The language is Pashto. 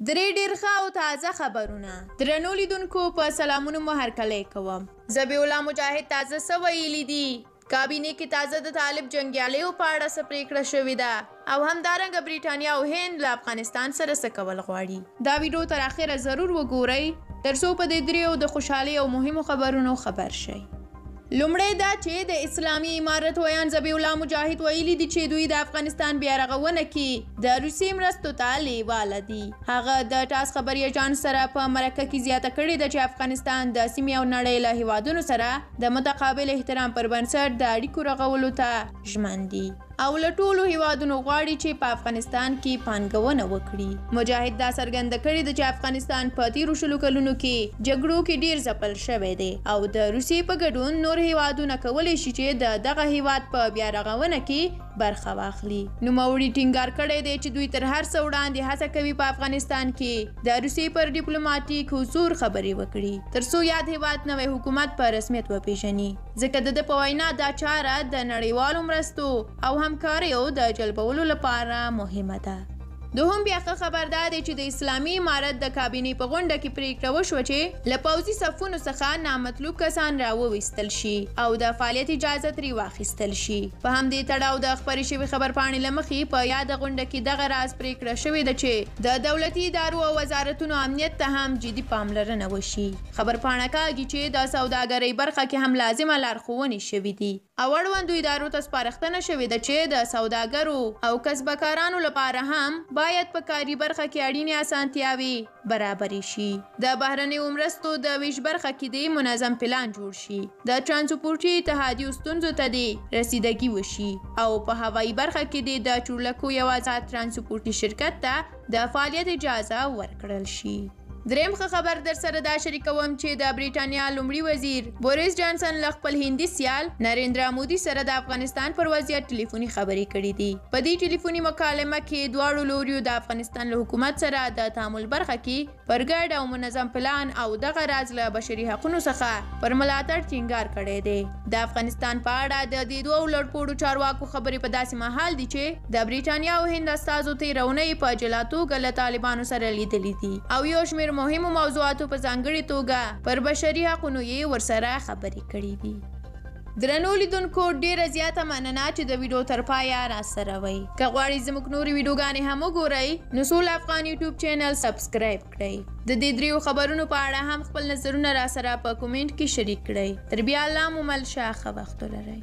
درې ډېر ښه او تازه خبرونه. درنو لیدونکو په سلامونو مو هرکلی کوم. ذبیح الله مجاهد تازه څه ویلي دي؟ کابینې کې تازه د طالب جنګیالیو په اړه څه پرېکړه شوې ده؟ او همدارنګه بریټانیا او هند له افغانستان سره څه کول غواړي؟ دا ویډیو تر اخره ضرور وګورئ ترڅو په دې دریو د خوشحالۍ او مهمو خبرونو خبر شئ. لومړی دا چې د اسلامي امارت ویاند ذبیح الله مجاهد ویلي دي چې دوی د افغانستان بیارغونه کې د روسیې مرستو ته لیواله دي. هغه د ټاس خبري اژانس سره په مرکه کې زیاته کړې ده چې افغانستان د سیمې او نړۍ له هیوادونو سره د متقابل احترام پر بنسټ د اړیکو رغولو ته ژمن دي او له ټولو هیوادونو غواړي چې په افغانستان کې پانګونه وکړي. مجاهد دا څرګنده کړې ده چې افغانستان په تیرو 20 کلونو کې جګړو کې ډیر ځپل شوی دی او د روسیې په ګډون نور هیوادونه کولی شي چې د دغه هیواد په بیا رغونه کې برخه واخلي. نوموړي ټینګار کړی دی چې دوی تر هر څه وړاندې هڅه کوي په افغانستان کې د روسیې پر ډیپلوماټیک حضور خبرې وکړي ترڅو یاد هیواد نوی حکومت په رسمیت وپیژني، ځکه د ده په وینا دا چاره د نړیوالو مرستو او همکاریو د جلبولو لپاره مهمه ده. دوهم بیا ښه خبر دا دی چې د اسلامي امارت د کابینې په غونډه کې پرېکړه وشوه چې له پوځي صفونو څخه نامطلوب کسان راوویستل شي او د فعالیت اجازه ترې واخیستل شي. په همدې تړاو د خپرې شوې خبرپاڼې له مخې په یاده غونډه کې دغه راز پرېکړه شوې ده چې د دولتي ادارو او وزارتونو امنیت ته هم جدي پاملرنه وشي. خبرپاڼه کاږي چې د سوداګرۍ برخه کې هم لازمه لارښوونې شوې دي او اړوندو ادارو ته سپارښتنه شوې ده چې د سوداګرو او کسبکارانو لپاره هم باید په کاري برخه کې اړینې اسانتیاوې برابرې شي. د بهرنیو مرستو د ویش برخه کې دې منظم پلان جوړ شي، د ترانسپورتي اتحادیو ستونزو ته دې رسیدګي وشي او په هوایي برخه کې دې د چورلکو یو آزاد ترانسپورتي شرکت ته د فعالیت اجازه ورکړل شي. دریم ښه خبر در سره دا شریکوم چې د بریټانیا لومړي وزیر بوریس جانسن له خپل هندي سیال نریندرا مودي سره د افغانستان پر وضعیت ټلیفوني خبرې کړې دي. په دې ټلیفوني مکالمه کې دواړو لوریو د افغانستان له حکومت سره د تعامل برخه کې پر ګډ او منظم پلان او دغه راز له بشري حقونو څخه پر ملاتړ ټینګار کړی دی. د افغانستان په اړه د دې دوو لوړپوړو چارواکو خبرې په داسې مهال دي چې د بریټانیا او هند استازو تېره اونۍ په جلا توګه له طالبانو سره لیدلي دي او یو شمېر مهمو موضوعاتو په ځانګړې توګه پر بشري حقونو یې ورسره خبرې کړې دي. درنو لیدونکو ډیره زیاته مننه چې د ویډیو تر پایه راسره وئ. که غواړئ زموږ نورې ویډیوګانې هم وګورئ نو سوله افغان یوټیوب چینل سبسکرایب کړئ. د دې دریو خبرونو په اړه هم خپل نظرونه راسره په کومنټ کې شریک کړئ. تر بیا الله مو مل شه، ښه وخت ولرئ.